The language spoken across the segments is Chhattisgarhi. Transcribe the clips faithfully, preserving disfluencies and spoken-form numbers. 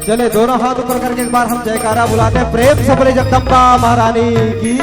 चले, दोनों हाथ ऊपर करके एक बार हम जयकारा बुलाते हैं, प्रेम से बोले जगदम्बा महारानी की।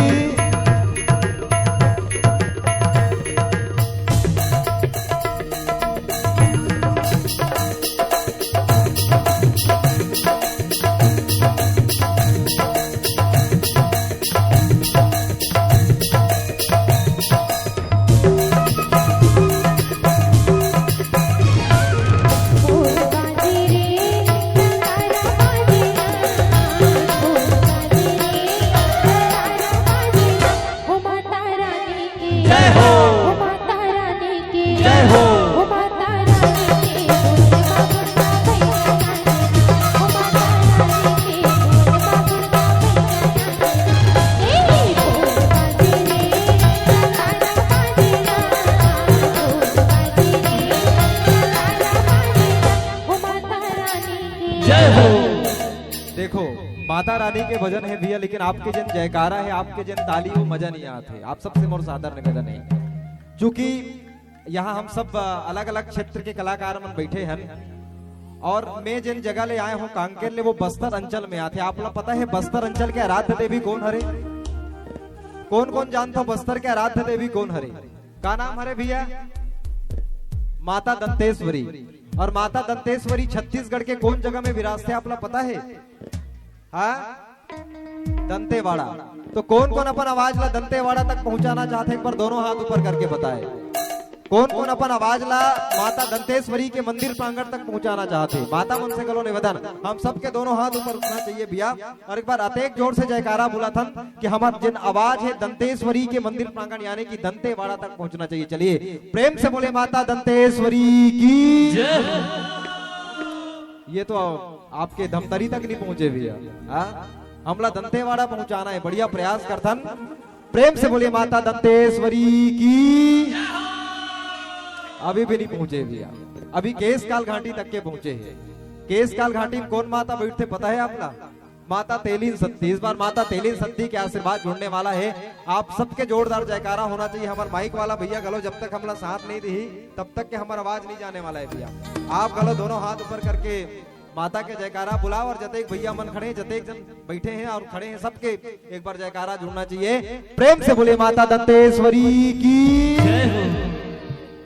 देखो, माता रानी के भजन हे भैया, लेकिन आपके जेन जयकारा हे, आपके जेन ताली, वो मजा नहीं आत हे। आप सबसे मोर सादर निवेदन हे, चूंकि यहाँ हम सब अलग-अलग क्षेत्र के कलाकार मन बैठे हन, और मैं जेन जगह ले आए हों कांकेर ले, वो बस्तर अंचल में आथे। आप ला पता हे बस्तर अंचल के आराध्य देवी कोन हरे? कोन कोन जानथो बस्तर के आराध्य देवी कोन हरे? का नाम हरे भैया? माता दंतेश्वरी। और माता दंतेश्वरी छत्तीसगढ़ के कोन जगह में विराजथे, आप ला पता हे? हाँ, दंतेवाड़ा। तो कोन कोन अपन आवाज ला दंतेवाड़ा तक पहुंचाना चाहथे, एक बार दोनों हाथ ऊपर करके बताए। कोन कोन अपन आवाज ला माता दंतेश्वरी के मंदिर प्रांगण तक पहुंचाना चाहथे? माता मन से घलो निवेदन, हम सबके दोनों हाथ ऊपर उठना चाहिए भैया, और एक बार अतेक जोर से जयकारा बुलाथन कि हमर जेन आवाज हे दंतेश्वरी के मंदिर प्रांगण यानी कि दंतेवाड़ा तक पहुंचना चाहिए। चलिए, प्रेम से बोले माता दंतेश्वरी की। ये तो आपके धमतरी तक नहीं पहुंचे भैया। हाँ? हमला दंतेवाड़ा पहुंचाना हे, बढ़िया प्रयास करथन। प्रेम से बोलिए माता दंतेश्वरी की। अभी भी नहीं पहुंचे भैया, अभी केसकाल घाटी तक के पहुंचे हे। केसकाल घाटी में कोन माता बैठथे पता हे आपला? माता तेलिन सत्ती। इस बार माता तेलिन सत्ती के आशीर्वाद जुड़ने वाला हे। आप सबके जोरदार जयकारा होना चाहिए। हमर माइक वाला भैया घलो जब तक हमला साथ नहीं दिही, तब तक के हमर आवाज नहीं जाने वाला हे भैया। आप घलो दोनों हाथ ऊपर करके माता के जयकारा बुलाओ, और जतेक भैया मन खड़े हैं, जतेक जन बैठे हैं और खड़े हैं, सबके एक बार जयकारा जुड़ना चाहिए। प्रेम से बोले माता दंतेश्वरी की।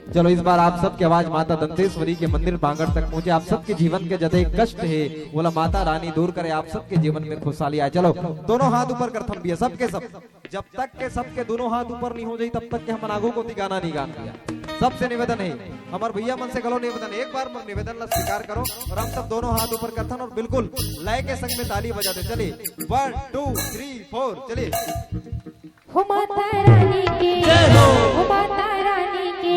चलो, इस बार आप सबके आवाज माता दंतेश्वरी के मंदिर प्रांगण तक पहुंचे। आप सबके जीवन के जतेक कष्ट हे, वोला माता रानी दूर करे, आप सबके जीवन में खुशहाली आए। चलो, दोनों हाथ ऊपर करथन भैया, सबके सब। जब तक के सबके दोनों हाथ ऊपर नहीं हो जाई, तब तक के हमन आगू कोती गाना नहीं गान भैया। सबसे निवेदन हे, हमर भैया मन से घलो निवेदन, एक बार निवेदन ला स्वीकार करो और हम सब दोनों हाथ ऊपर करथन और बिल्कुल लय के संग में ताली बजा दे। चलिए, वन, टू, थ्री, फोर, चलिए। हो माता रानी के, जय हो। हो माता रानी के,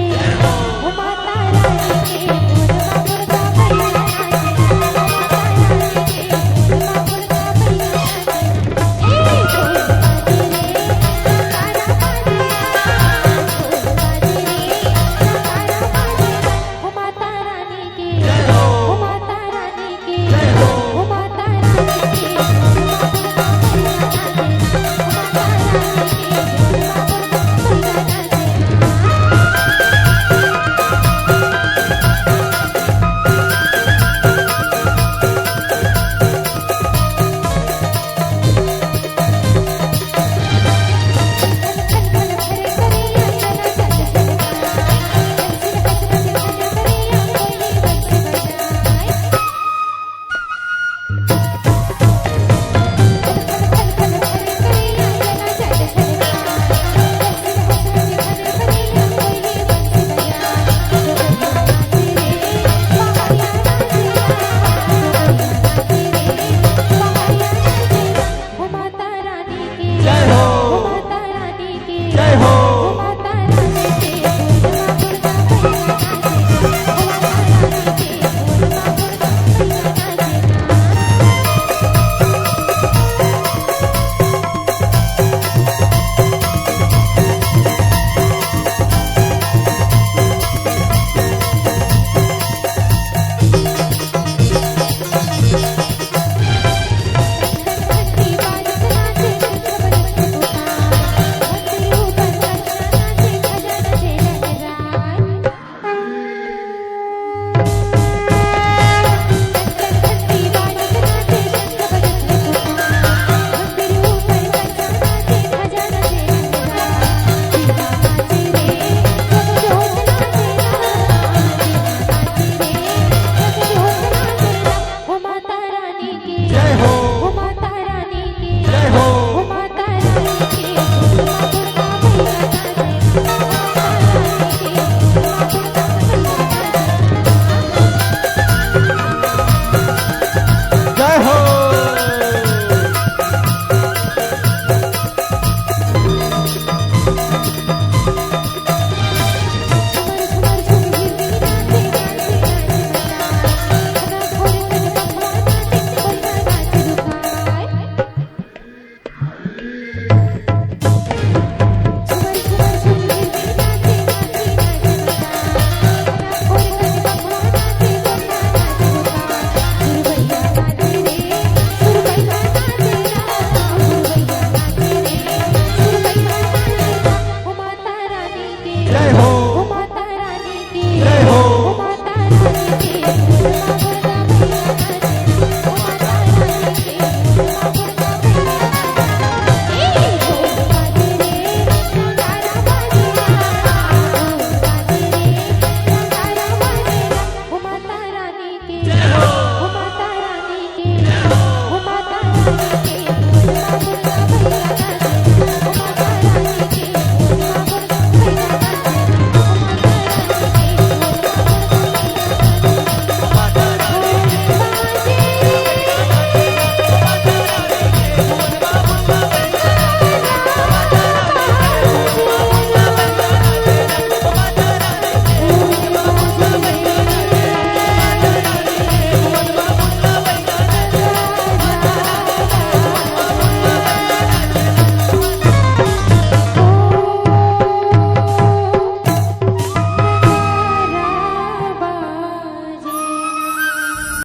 हो माता रानी के, हो माता रानी के, हो माता रानी के, हो माता रानी के।